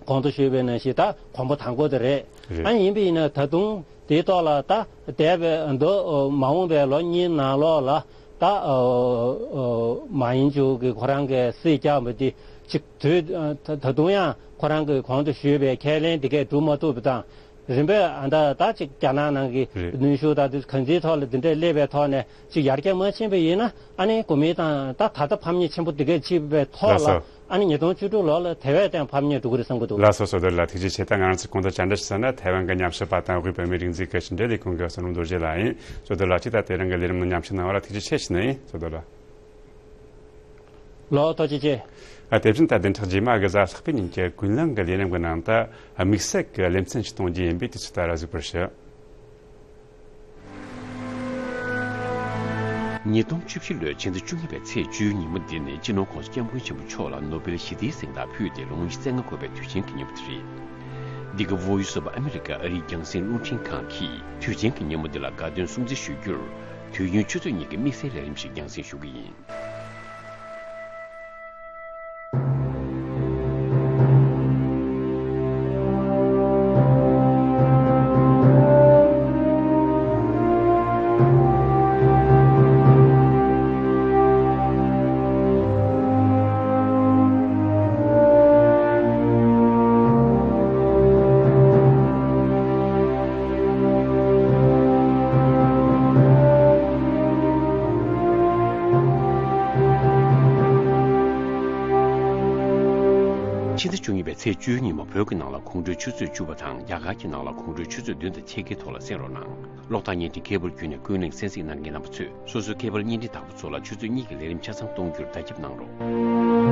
གོང་དུ་ཞུས་པའི་ནང་བཞིན་ད་གོམ་པ་དང་པོ་དེ་རེད། རེད། ཨ་ཡིན་པ་ཡིན་ན་ད་དུང་དེའི་ཐོག་ལ་ད་འདས་པའི་མདོ་མ་འོངས་པའི་ལོ་གཉིས་ནང་ལོགས་ལ་ད་མ་ཡིན་ཇུ་གི་ཁོ་རང་གི་སྲིད་སྐྱོང་བ་དེ་ཅིག་དུས་ད་དུང་ཡང་ཁོ་རང་གི་གོང་དུ་ཞུས་པའི་ཁས་ལེན་དེ་གས་སྒྲུབ་མ་ཐུབ་པ་དང་། རིམ་པས་ཨ་ད་ད་ཅིག་རྒྱ་ནག་ནང་གི་རེད། གནོན་ཤུགས་ད་དུས་གང་ཅིའི་ཐོག་ལ་འདི་འདྲས་སླེབས་པའི་ཐོག་ནས་ཅིག་ཡར་རྒྱས་མ་ཕྱིན་པ་ཡིན་ན་ཨ་ནི་གོ་མིན་ཏང་ད་ད་ལྟ་ཕམ་ཉེས་ཆེན་པོ་འདི་གས་ཕྱིན་པའི་ཐོག་ལ། ལགས་སོ། ཨ་ནི་ཉིས་སྟོང་བཅུ་དྲུག་ལོ་ལ་དེ་བས་ཀྱང་ཕམ་ཉེས་འགྲོ་གི་རེད་བསམ་གྱི་འདུག་ལགས་སོ། བསོད་རྡོར་ལགས་ཐུགས་རྗེ་ཆེ། ད་ང་རང་ཚོ་གོང་དུ་བཅར་འདྲི་ཞུས་ས་ན་ཐའེ་ཝན་གྱི་ཉམས་ཞིབ་པ་དང་དབུས་བོད་མིའི་སྒྲིག་འཛུགས་ཀྱི་ཕྱི་འབྲེལ་ལས་ཁུངས་ཀྱི་བསོད་ནམས་རྡོ་རྗེ་ལགས་ཡིན། བསོད་རྡོར་ལགས་ཀྱིས་ད་དེ་རིང་གི་ལས་རིམ་ནང་ཉམས་ཞིབ་གནང་བ་ལ་ཐུགས་རྗེ་ཆེ་ཞུ་ནི་ཡིན། བསོད་རྡོར་ལགས། ལགས་སོ། ཐུགས་རྗེ་ཆེ། ཨ་དེ་བཞིན་ད་བདུན་ཕྲག་རྗེས་མ་གི་གཟའ་ལྷག་པའི་ཉིན་གྱི་ཀུན་གླེང་གི་ལས་རིམ་གྱི་ནང་དུ་དམིགས་བསལ་གྱི་ལེ་ཚན་ཞིག་གཏོང་རྒྱུ་ཡིན་པས་དུས་ཚོད་ལྟར་གཟིགས་པར་ཞུ། ཉིས་སྟོང་བཅུ་བཞི་ལོའི་ཕྱི་ཟླ་བཅུ་གཉིས་པའི་ཚེས་བཅུའི་ཉིན་མོ་འདི་ནི་སྤྱི་ནོར་༸གོང་ས་༸སྐྱབས་མགོན་ཆེན་པོ་མཆོག་ལ་ནོ་བེལ་ཞི་བདེའི་གཟེངས་རྟགས་ཕུལ་ཏེ་ལོ་ངོ་ཉི་ཤུ་རྩ་ལྔ་འཁོར་བའི་དུས་ཆེན་གྱི་ཉིན་མོ་དེ་རེད། འདི་ག་ཝུའུ་ཡུ་སུ་བ་ཨ་མི་རི་ཀ་ཨ་རིའི་རྒྱང་སྲིང་རླུང་འཕྲིན་ཁང་གིས་དུས་ཆེན་གྱི་ཉིན་མོ་འདི་ལ་དགའ་སྟོན་སྲུང་བརྩི་ཞུ་རྒྱུར། དུས་ཡུན་ཆུ་ཚོད་གཉིས་ཀྱི་དམིགས་བསལ་ལས་རིམ་ཞིག་རྒྱང་སྲིང་ཞུ་གི་ཡིན། ཕྱི་ཟླ་བཅུ་གཉིས་པའི་ཚེས་བཅུའི་ཉིན་མོ་བོད་ཀྱི་ནང་ལ་ཁོང་ཁྲོའི་ཆུ་ཚོད་བཅུ་པ་དང་རྒྱ་གར་གྱི་ནང་ལ་ཁོང་ཁྲོའི་ཆུ་ཚོད་བདུན་དང་ཕྱེད་ཀའི་ཐོག་ལ་གསན་རོགས་གནང་། གློག་བརྡ་བརྙན་འཕྲིན་ཁེ་བལ་བརྒྱུད་ནས་ཀུན་གླེང་གསན་གཟིགས་གནང་མཁན་རྣམ་པ་ཚོས་སོ་སོའི་ཁེ་བལ་བརྙན་འཕྲིན་བདག་པོ་ཚོ་ལ་ཆུ་ཚོད་གཉིས་ཀྱི་ལས་རིམ་ཆ་ཚང་གཏོང་རྒྱུར་བརྡ་ཁྱབ་གནང་རོགས།